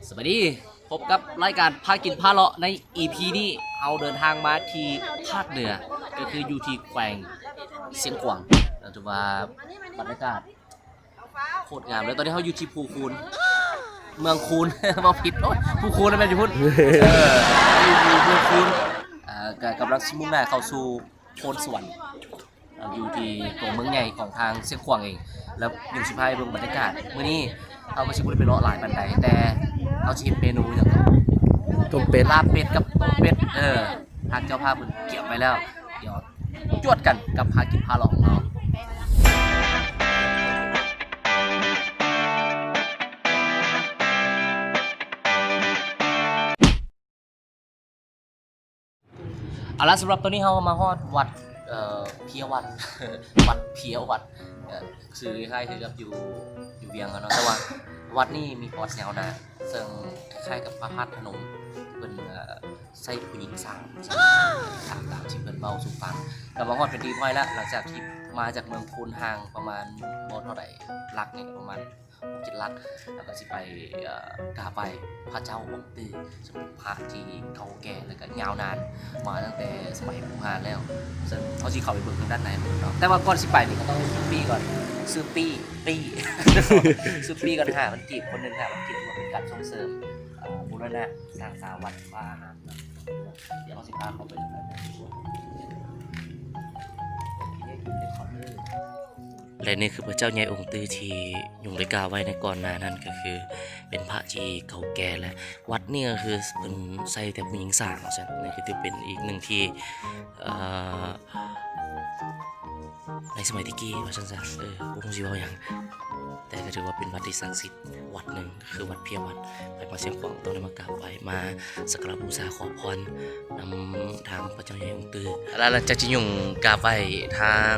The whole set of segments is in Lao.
ສະບາຍດີ ພົບກັບລາຍການພາກິນພາເລາະ ໃນອີພີນີ້ ເຮົາເດີນທາງມາທີ່ພາກເໜືອ ກໍຄືຢູ່ທີ່ແຂວງຊຽງຂວາງ ຖືວ່າບັນຍາກາດໂຄດງາມເລີຍ. ຕອນນີ້ເຮົາຢູ່ທີ່ພູຄູນ ເມືອງຄູນ ເວົ້າຜິດ ໂອ້ຍ ພູຄູນແມ່ນຢູ່ພຸ້ນ ເອີ ຢູ່ເມືອງຄູນ ເອີ ກໍກຳລັງຊິມຸ່ງໜ້າເຂົ້າສູ່ ໂພນສະຫວັນ ເອີ ຢູ່ທີ່ຕົວເມືອງໃຫຍ່ຂອງທາງຊຽງຂວາງເອງ ແລ້ວຍັງຊິພາໄປເບິ່ງບັນຍາກາດ. ມື້ນີ້ເຮົາກໍຊິບໍ່ໄດ້ໄປເລາະຫຼາຍປານໃດ ແຕ່ເຮົາຊິເຮັດເມນູຫຍັງກໍ ຕົ້ມເປັດ ລາບເປັດກັບຕົ້ມເປັດ ເອີ ທາງເຈົ້າພາບເພິ່ນກຽມໄວ້ແລ້ວ. ດຽວຈວດກັນກັບພາກິນພາເລາະຂອງເຮົາ. ເອົາລະ ສຳລັບຕອນນີ້ເຮົາມາຮອດວັດ ເອີ ເພຍວັດ ວັດເພຍວັດ ເອີ ຊື່ຄ້າຍໆຄືກັບຢູ່ ຢູ່ວຽງເຮົາເນາະ ແຕ່ວ່າວັດນີ້ມີປະຫວັດຍາວນານ ເຊິ່ງຄ້າຍໆກັບພະທາດພະນົມ ເພິ່ນ ເອີ ໃຊ້ຜູ້ຍິງສ້າງ ຕາມ ຕາມທີ່ເພິ່ນເວົ້າສູ່ຟັງ. ກໍມາຮອດເປັນທີ່ຮຽບຮ້ອຍລະ ຫຼັງຈາກທີ່ມາຈາກເມືອງໂພນຫ່າງປະມານບໍ່ເທົ່າໃດຫຼັກນີ້ ປະມານຫົກເຈັດຫຼັກ ແລ້ວກໍຊິໄປ ເອີ ກາບໄຫວ້ພະເຈົ້າອົງຕື້ ເຊິ່ງເປັນພະທີ່ເກົ່າແກ່ ແລ້ວກໍຍາວນານມາຕັ້ງແຕ່ສະໄໝບູຮານແລ້ວ ເຊິ່ງເຮົາຊິເຂົ້າໄປເບິ່ງທາງດ້ານໃນເນາະ. ແຕ່ວ່າກ່ອນຊິໄປນີ້ກໍຕ້ອງຊື້ປີ້ກ່ອນ ຊື້ປີ້ ປີ້ ຊື້ປີ້ກ່ອນ ຫ້າພັນກີບ ຄົນໜຶ່ງຫ້າພັນກີບ ເພື່ອເປັນການສົ່ງເສີມ ເອີ ບູລະນະສ້າງສາວັດວາອາຮາມ. ດຽວເຮົາຊິພາເຂົ້າໄປ ແລະ ນີ້ຄືພະເຈົ້າໃຫຍ່ອົງຕື້ທີ່ຍຸງໄດ້ກ່າວໄວ້ໃນກ່ອນໜ້ານັ້ນ ກໍຄືເປັນພະທີ່ເກົ່າແກ່ ແລະ ວັດນີ້ກໍຄືເພິ່ນໃຊ້ແຕ່ຜູ້ຍິງສ້າງວ່າຊັ້ນ. ນີ້ກໍຖືເປັນອີກໜຶ່ງທີ່ ເອີ ໃນສະໄໝແຕ່ກີ້ວ່າຊັ້ນຊະ ເອີ ບໍ່ຮູ້ຊິເວົ້າຫຍັງ ແຕ່ກໍຖືວ່າເປັນວັດທີ່ສັກສິດວັດໜຶ່ງ ຄືວັດເພຍວັດ. ໃຜມາຊຽງຂວາງຕ້ອງໄດ້ມາກາບໄຫວ້ ມາສັກກາລະບູຊາຂໍພອນນຳທາງພະເຈົ້າໃຫຍ່ອົງຕື້. ແລ້ວຫຼັງຈາກທີ່ຍຸງກາບໄຫວ້ທາງ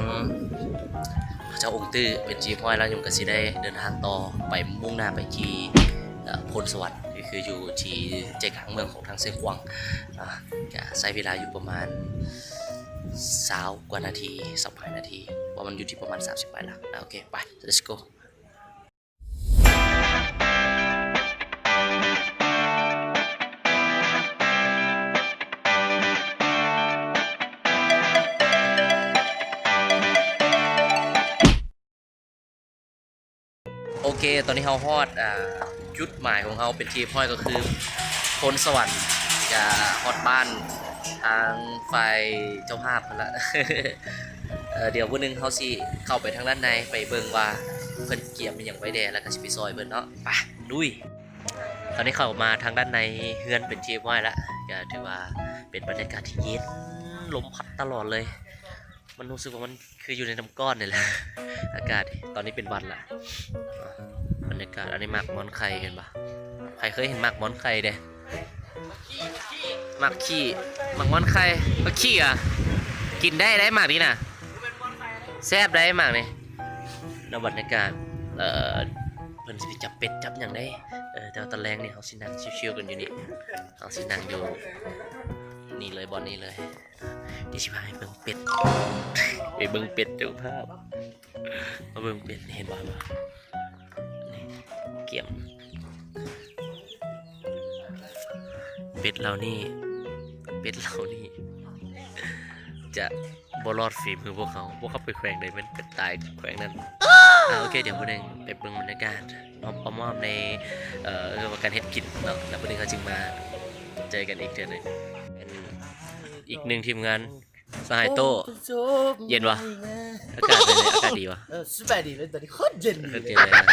ພະເຈົ້າອົງຕື້ເປັນທີ່ຮຽບຮ້ອຍແລ້ວ ຍຸງກໍຊິໄດ້ເດີນທາງຕໍ່ໄປ ມຸ່ງໜ້າໄປທີ່ ເອີ ໂພນສະຫວັນ ກໍຄືຢູ່ທີ່ໃຈກາງເມືອງຂອງທາງຊຽງຂວາງ. ອ່າ ກໍໃຊ້ເວລາຢູ່ປະມານຊາວກວ່ານາທີ ຊາວປາຍນາທີ ວ່າມັນຢູ່ທີ່ປະມານສາມສິບປາຍຫຼັກ. ອ່າ ໂອເຄ ໄປ let's go. ໂອເຄ ຕອນນີ້ເຮົາຮອດ ອ່າ ຈຸດໝາຍຂອງເຮົາເປັນທີ່ຮຽບຮ້ອຍ ກໍຄືໂພນສະຫວັນ ກະຮອດບ້ານທາງຝ່າຍເຈົ້າພາບຫັ້ນລະ. ເອີ ດຽວມື້ໜຶ່ງເຮົາຊິເຂົ້າໄປທາງດ້ານໃນ ໄປເບິ່ງວ່າເພິ່ນກຽມອີ່ຫຍັງໄວ້ແດ່ ແລ້ວກໍຊິໄປຊ່ອຍເພິ່ນເນາະ. ໄປ ລຸຍ. ຕອນນີ້ເຂົ້າມາທາງດ້ານໃນເຮືອນເປັນທີ່ຮຽບຮ້ອຍລະ ກໍຖືວ່າເປັນບັນຍາກາດທີ່ເຢັນ ລົມພັດຕະຫຼອດເລີຍ ມັນຮູ້ສຶກວ່າມັນ ຄືຢູ່ໃນນ້ຳກ້ອນນີ້ແຫຼະ ອາກາດ. ຕອນນີ້ເປັນວັນລະ ບັນຍາກາດ. ອັນນີ້ໝາກມ່ອນໄຂ່ ເຫັນບໍ່? ໃຜເຄີຍເຫັນໝາກມ່ອນໄຂ່ເດ້? ໝາກຂີ້ ໝາກມ່ອນໄຂ່ ໝາກຂີ້ຫວາ? ກິນໄດ້ໄດ໋ໝາກນີ້ນະ ແຊບໄດ໋ໝາກນີ້ເນາະ. ບັນຍາກາດ ເອີ ເພິ່ນຊິໄປຈັບເປັດຈັບຫຍັງເດ້. ເອີ ແຕ່ວ່າຕອນແລງນີ້ເຮົາຊິນັ່ງຊິວໆກັນຢູ່ນີ້ ເຮົາຊິນັ່ງຢູ່ນີ້ເລີຍ ບ່ອນນີ້ເລີຍ. ດຽວຊິພາໄປເບິ່ງເປັດ ໄປເບິ່ງເປັດ ເຈົ້າພາບ ມາເບິ່ງເປັດ. ເຫັນບໍ່ ເຫັນບໍ່? ນີ້ ກຽມ ເປັດເຫຼົ່ານີ້ ເປັດເຫຼົ່ານີ້ຈະບໍ່ລອດຝີມືພວກເຮົາ. ພວກເຮົາໄປແຂວງໃດແມ່ນເປັດຕາຍແຂວງນັ້ນ. ອ່າ ໂອເຄ ດຽວມື້ໜຶ່ງໄປເບິ່ງບັນຍາກາດອ້ອມໆ ໃນ ເອີ ການເຮັດກິນເນາະ ແລ້ວມື້ໜຶ່ງເຮົາຈຶ່ງມາເຈີກັນອີກເທື່ອໜຶ່ງ. ເປັນອີກໜຶ່ງທີມງານ ສະຫາຍໂຕ້ ເຢັນບໍ່? ອາກາດເປັນໃດ? ອາກາດດີບໍ່? ເອີ ສະບາຍດີເລີຍ ຕອນນີ້ໂຄດເຢັນດີ ໂຄດເຢັນເລີຍນະ.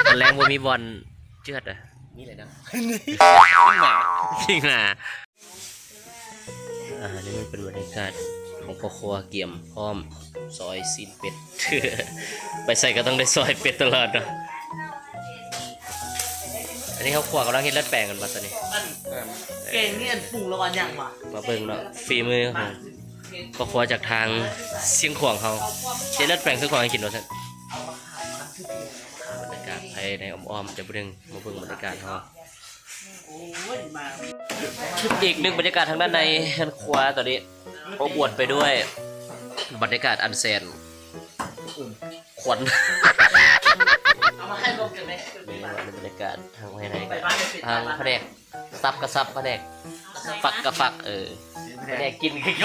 ຕອນແລງບໍ່ມີບ່ອນເຈື່ອນເດີ ມີແຫຼະເນາະ ຍິງໝາ ຍິງໝາ. ອ່າ ນີ້ມັນເປັນບັນຍາກາດຂອງພໍ່ຄົວກຽມພ້ອມຊອຍຊີ້ນເປັດ ໄປໃສກໍຕ້ອງໄດ້ຊອຍເປັດຕະຫຼອດເນາະ. ອັນນີ້ເຮົາຄົວກຳລັງເຮັດເລືອດແປງກັນບໍ່ຕອນນີ້? ອັນ ເອີ ແກງນີ້ອັນປຸງແລ້ວວ່າຍັງຫວາ? ມາເບິ່ງເນາະ ຝີມືຂອງພໍ່ຄົວຈາກທາງຊຽງຂວາງເຮົາ ເຮັດເລືອດແປງຊຽງຂວາງໃຫ້ກິນວ່າຊັ້ນ. ບັນຍາກາດພາຍໃນອ້ອມໆ ຈະບໍ່ດຶງ ມາເບິ່ງບັນຍາກາດເຮົາ. ອີກໜຶ່ງບັນຍາກາດທາງດ້ານໃນເຮືອນຄົວຕອນນີ້ ອົບອວນໄປດ້ວຍບັນຍາກາດອັນແສນ ຄວັນ ເອົາມາໃຫ້ລົມກັນແມ່. ນີ້ ບັນຍາກາດທາງພາຍໃນ ທາງພະແນກສັບກະສັບ ພະແນກຝັກກະຝັກ ເອີ ພະແນກກິນກະກິນ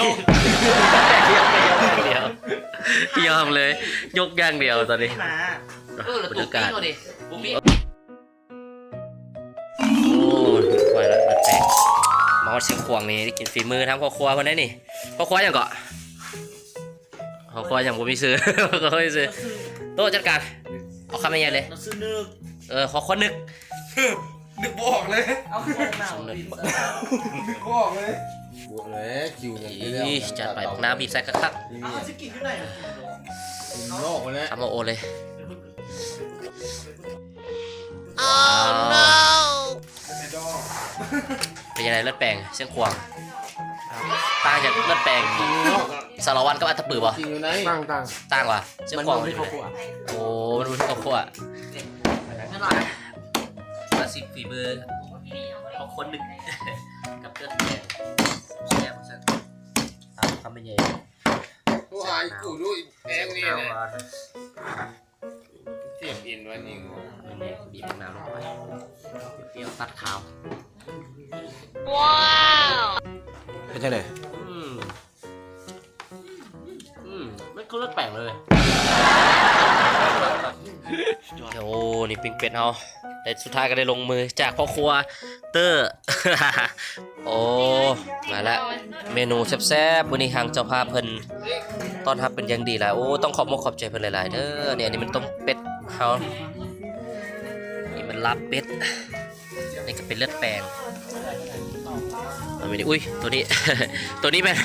ຢອມເລີຍ ຍົກຢ່າງດຽວຕອນນີ້. ເອີ ບັນຍາກາດ ໂອ້ຍ ໄປລະ ມາຮອດຊຽງຂວາງນີ້ ໄດ້ກິນຝີມືທາງພໍ່ຄົວເພິ່ນໄດ໋ນີ້. ພໍ່ຄົວຫຍັງເກາະ? ພໍ່ຄົວຫຍັງບໍ່ມີຊື່ ບໍ່ມີຊື່. ໂຕະ ຈັດການ ເອົາຄຳໃຫຍ່ໆເລີຍ. ເອີ ຄອບຄົວນຶກ ນຶກບໍ່ອອກເລີຍ ເອົາຄຳນາວ ນຶກບໍ່ອອກເລີຍ. ບວກເລີຍ ຄິວກັນ ອີ ຈັດໄປ ບັກນາວບີບໃສ່ຄັກໆ. ເອົາ ຊິກິນຢູ່ໃນ ກິນນອກໄປແລ້ວ ຄຳໂອໂອເລີຍ. ເປັນຈັ່ງໃດເລືອດແປງຊຽງຂວາງ ຕ່າງຈາກເລືອດແປງສາລະວັນກັບອັດຕະປືບໍ່? ຕ່າງໆ ຕ່າງຫວາ? ຊຽງຂວາງ ໂອ້ ມັນບໍ່ຄືຄອບຄົວ ມາຊິມຝີມືຂອງຄົນໜຶ່ງກັບເລືອດແປງ ແຊບຊັ້ນ ເອົາຄຳໃຫຍ່ໆ. ໂອ້ຍ ກູດູແປງນີ້ນະ ເສບອິນວ່ານີ້ ແມ່ນແຫຼະ ບີບນ້ຳລົງໄປ ປ່ຽວຕັດຄາວ. ວ້າວ ເປັນຈັ່ງໃດ? ອືມ ອືມ ມັນຄືເລືອດແປງເລີຍ. ໂອ້ ນີ້ປີ້ງເປັດເຮົາ ແລະ ສຸດທ້າຍກໍໄດ້ລົງມືຈາກພໍ່ຄົວເຕີ. ໂອ້ ມາລະ ເມນູແຊບໆ ມື້ນີ້ທາງເຈົ້າພາບເພິ່ນຕ້ອນຮັບເປັນຢ່າງດີຫຼາຍ. ໂອ້ ຕ້ອງຂອບມົກຂອບໃຈເພິ່ນຫຼາຍໆເດີ. ນີ້ ອັນນີ້ແມ່ນຕົ້ມເປັດເຮົາ ນີ້ແມ່ນລາບເປັດ ນີ້ກໍເປັນເລືອດແປງ. ໂຕນີ້ ອຸ້ຍ ໂຕນີ້ ໂຕນີ້ແມ່ນ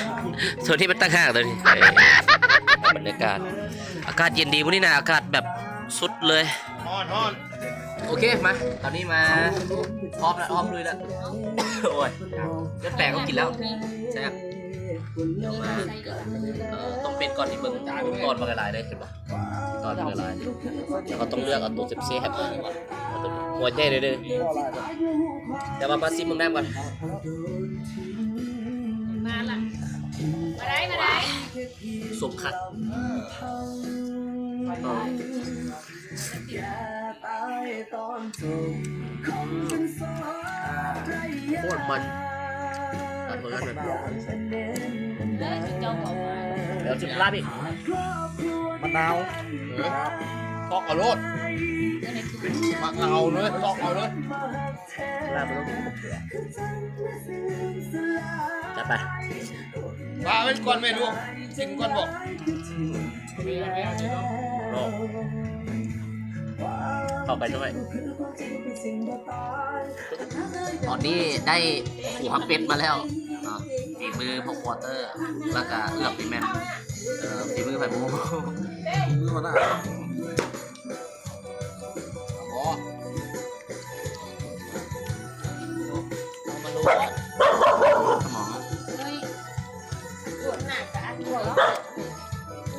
ໂຕນີ້ແມ່ນຕ່າງຫາກ ໂຕນີ້. ບັນຍາກາດ ອາກາດເຢັນດີມື້ນີ້ນະ ອາກາດແບບສຸດເລີຍ. ຮ້ອນໆ ໂອເຄ ມາ ຕອນນີ້ມາ ພ້ອມແລ້ວ ພ້ອມລຸຍແລ້ວ. ໂອ້ຍ ເລືອດແປງກໍກິນແລ້ວ ແຊບ. ດຽວມາ ເອີ ຕົ້ມເປັດກ່ອນ ທີ່ເບິ່ງ ຕອນບັກຫຼາຍໆເລີຍ ເຫັນບໍ່? ຕອນບັກຫຼາຍໆ ແລ້ວກໍຕ້ອງເລືອກເອົາໂຕແຊບໆ ເອົາໂຕຫົວໃຫຍ່ເດີ ແຕ່ວ່າມາຊິມເບິ່ງນ້ຳກ່ອນ. ມາລະ ມາໄດ້ ມາໄດ້ ສົມຄັກ ໂຄດມັນ ຕັດເໝືອນເລີຍ ແລ້ວຊິລາບອີກ ມະນາວ ເອີ ຕອກເອົາໂລດ ມັກເອົາເລີຍ ຕອກເອົາເລີຍ. ລາບບໍ່ຕ້ອງກິນຄົບເທື່ອ ຈັດໄປ. ປາໄວ້ກ່ອນແມ່ລູກ ກິນກ່ອນບໍ? ເຂົ້າໄປດ້ວຍ. ຕອນນີ້ໄດ້ຫົວເປັດມາແລ້ວເນາະ ຝີມືພໍ່ຄົວເຕີ ແລ້ວກະເອືອບນີ້ແມ່ນ ເອີ ຝີມືໃຜບໍ່ຮູ້ ຝີມືຫົວໜ້າ.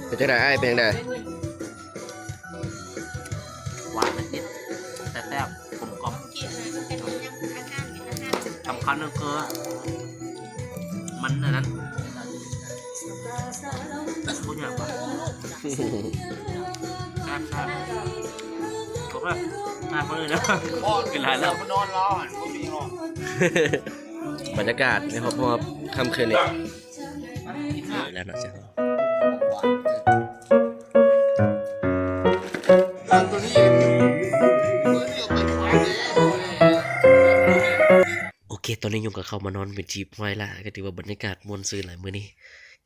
ເປັນຈັ່ງໃດອ້າຍ ເປັນຈັ່ງໃດ? ຫວານນິດໆ ແຕ່ແຊບ ກົມກ່ອມ. ສຳຄັນກໍຄື ມັນອັນນັ້ນ ບໍ່ຍາກວ່າ ແຊບໆ ບໍ່ແຊບ ແຊບເລີຍນະ ກິນຫຼາຍແລ້ວ ນອນລອ ບໍ່ມີຫອມ. ບັນຍາກາດໃນຮອບໆຄ່ຳຄືນນີ້ ແລ້ວເນາະ ໂອເຄ ຕອນນີ້ຍຸງກໍເຂົ້າມານອນເປັນທີ່ຮຽບຮ້ອຍລະ ກໍຖືວ່າບັນຍາກາດມ່ວນຊື່ນຫຼາຍມື້ນີ້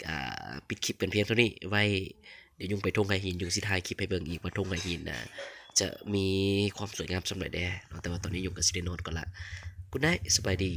ກະປິດຄລິບກັນພຽງເທົ່ານີ້ ໄວ້ດຽວຍຸງໄປທົ່ງໄຫຫີນ ຍຸງຊິຖ່າຍຄລິບໃຫ້ເບິ່ງອີກວ່າທົ່ງໄຫຫີນນະ ຈະມີຄວາມສວຍງາມສ່ຳໃດແດ່ເນາະ ແຕ່ວ່າຕອນນີ້ຍຸງກໍຊິໄດ້ນອນກ່ອນລະ Good night ສະບາຍດີ.